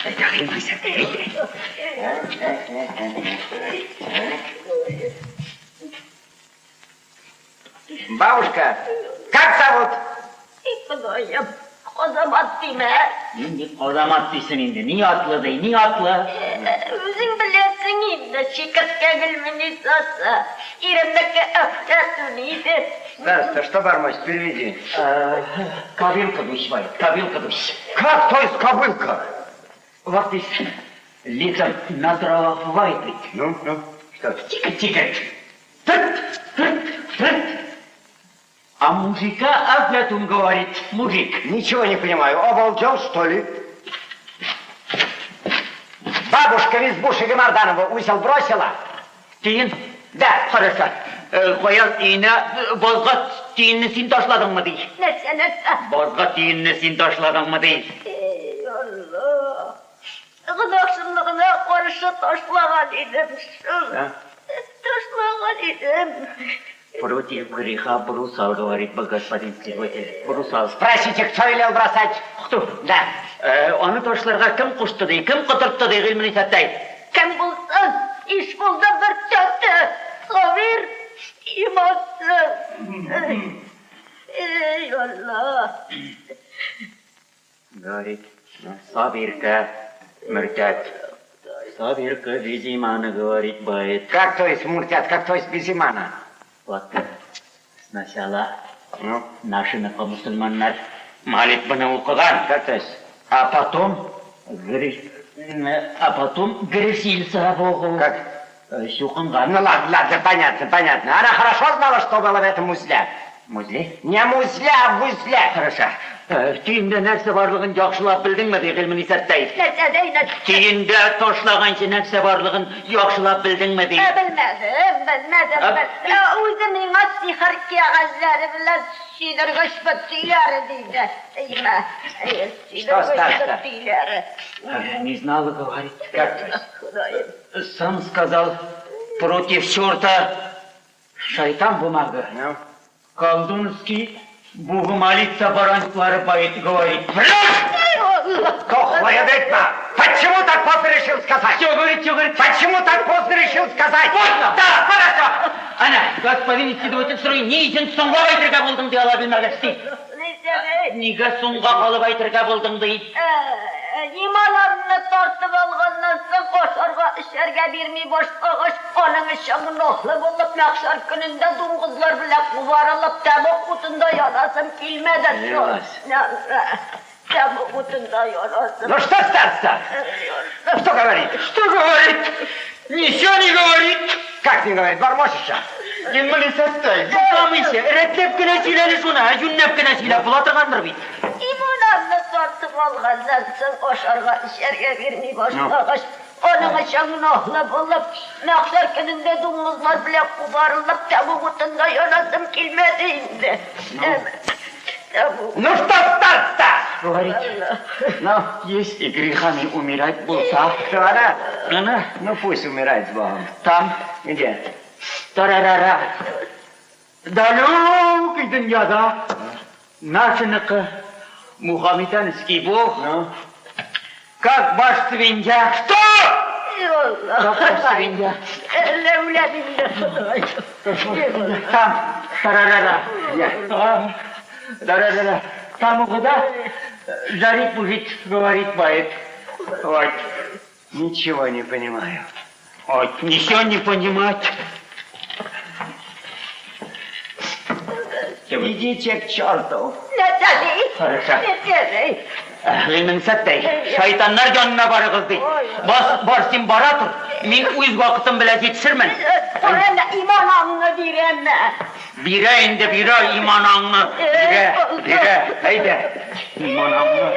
Әйдә, Гыйльмисәттәй, әйдә. Бабушка, как зовут? Ходаем, Азамат димә. Нинди Азамат дисең инде? Ни атлы ди, ни атлы? Үзең беләсең инде, чикерткә Гөлминисасы. Иремнеке Әфләтүн иде. Староста, что бормочет? Переведи. Кобылка дущ, кобылка дущ. Как, то есть кобылка? Вот здесь летом на дровах бывает ведь. Ну, ну, что? Тихо, тихо. Тырт, тырт, тырт. А мужика Афлятун говорит, мужик. Ничего не понимаю. Обалдел, что ли? Бабушка в избушке Гамарданова узел бросила? Төен? Да. Хорошо. Каян өенә базга төенне син ташладыңмы ди? Нәрсә, нәрсә? Базга төенне син ташладыңмы ди? Эй, Алла. Гөнаһ шомлыгына каршы ташлаган идем шул. Ташлаган идем. Против греха бросал, говорит господин следователь. Бросал. Спросите, кто велел бросать? Кто? Да. Аны ташларга кем кушты ди, кем котыртты ди Гыйльменисаттәй? Кем булсын, иш булды бер тәте. Сабир, имансыз. Эй, Алла. Говорит, Сабирка, мөртәт. Сабирка без имана, говорит, бает. Как то есть муртят, как то есть без имана? Вот сначала Ну, наши мусульманнар молитваны укыган. Как то есть? А потом, а потом грешился Богу. Как? Чукынган. Ну ладно, ладно, понятно, понятно. Она хорошо знала, что было в этом узле? Музле? Не музле, а в узле. Хорошо. Төендә нәрсә барлыгын яхшылап белдеңме, ди Гыйльменисаттәй? Нәрсә ди, нәрсә? Төендә ташлаганчы нәрсә барлыгын яхшылап белдеңме, ди? Белмәдем, белмәдем. Үзе миңа сихер кәгазьләре белән сөйдергеч бөтөйләре диде. Әйме, Что, староста? бөтөйләре. Не знала, говорит. Как то есть? Ходаем. Сам сказал, против черта шайтан бумага. Ну? Колдунский Богу молиться баранклары бает, говорит. Врешь! Дохлая ведьма! Почему так поздно решил сказать? Что говорит, что говорит? Почему так поздно решил сказать? Поздно! Да, хорошо! Әнә, господин следователь сорый, ни өчен соңга әйтергә булдың ди ала белмәгәч ди. Нәрсә ди? Нигә соңга калып әйтергә булдың ди. Иманымны тартып алганнан соң ашарга эчәргә бирми башлагач, аның өчен гөнаһлы булып мәхшәр көнендә дуңгызлар белән кубарылып тәмуг утында янасым килмәде шул. Тәмуг утында янасым. Ну что, староста? Что говорит? Что говорит? Ничего не говорит. Как не говорит? Бормочет же. Гыйльменисаттәй, бутамыйча, рәтләп кенә сөйләде шуны, юньләп кенә сөйләп була торгандыр бит. Иманымны тартып алганнан соң ашарга эчәргә бирми башлагач, аның өчен гөнаһлы булып мәхшәр көнендә дуңгызлар белән кубарылып тәмуг утында янасым килмәде инде. Ну что, староста? Говорит, Ну, если грехами умирать булса, что она? она Ну пусть умирает с Богом. там, Где? тарарара, далекой дөньяда, нашыныкы Мухаммеданский бог, Ну? как баш свинья. Что? Как баш свинья. Әллә үләм инде, Ходай. Там, тарарара. А, тарарара. Там куда? Жарит мужик, говорит, бает. Вот. Ничего не понимаю. Вот, ничего не понимать. Идите к черту. Нәрсә ди? Хорошо. Нәрсә ди? Гыйльменисаттәй, шайтаннар янына барыгыз ди. Бас, бар син бара тор. Мин үз вакытым белән җитешермен. Әнә иманыңны бирәм. Бирә инде, бирә иманыңны. Бирә, бирә. Әйдә. Иманыңны.